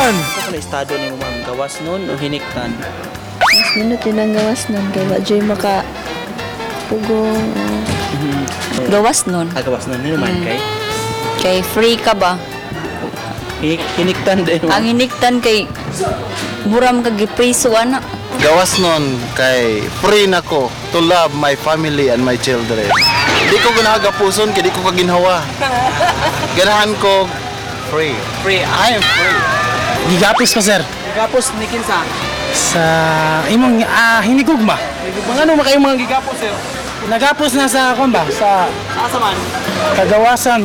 Man! Ano ko na estado nimo, ma'am? Gawas nun o hiniktan? Mas nindot yun ang gawas nun. Kay wa jud maka pugong. Gawas nun. Ah, gawas nun. Ano man kay? Kay free ka ba? Hiniktan din, ma'am. Ang hiniktan kay mura man kag gipriso ana. Gawas nun kay free na ko to love my family and my children. Di ko ganahan gapuson kay di ko kaginhawa. Ganahan ko free. Free. I am free. Gigapos pa, sir. Gigapos ni kinsa? Sa imong hinigugma. Mga ano makayong mga gigapos, sir? Nagapos na sa kon ba? Sa Sa asa man? kagawasan.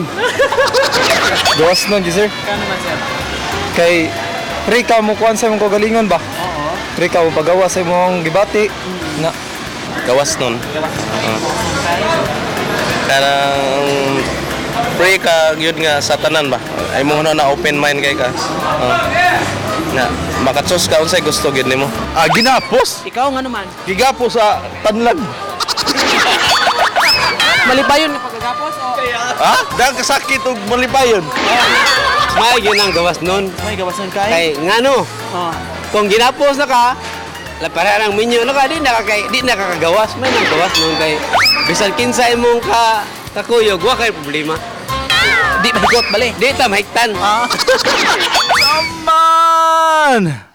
Gawas nun, sir. Kano man, sir? Kay free ka mo kuan sa imong kagalingon ba? Oo. Free ka mo pagawa sa imong gibati. Na Gawas nun. Gawas. Kanang free ka yun nga sa tanan ba. Ay mo na open mind kay ka. Na makatsos ka unsay gusto gyud nimo. Ah, ginapos! Ikaw nga naman. Gigapos sa tanlag. Malipayon nga pagkagapos o Ha? Dahil kasakit og malipayon. May yun ang gawas nun. May gawas nun kay? Kay ngano, Oh. kung ginapos na ka, la para ng minyo na ka, di na ka, kay, di na ka kagawas. May nang gawas nun kay bisan kinsa imong ka kakuyog, wa kay problema. Di mahigot bali. Di ta mahigtan. Ah. Man!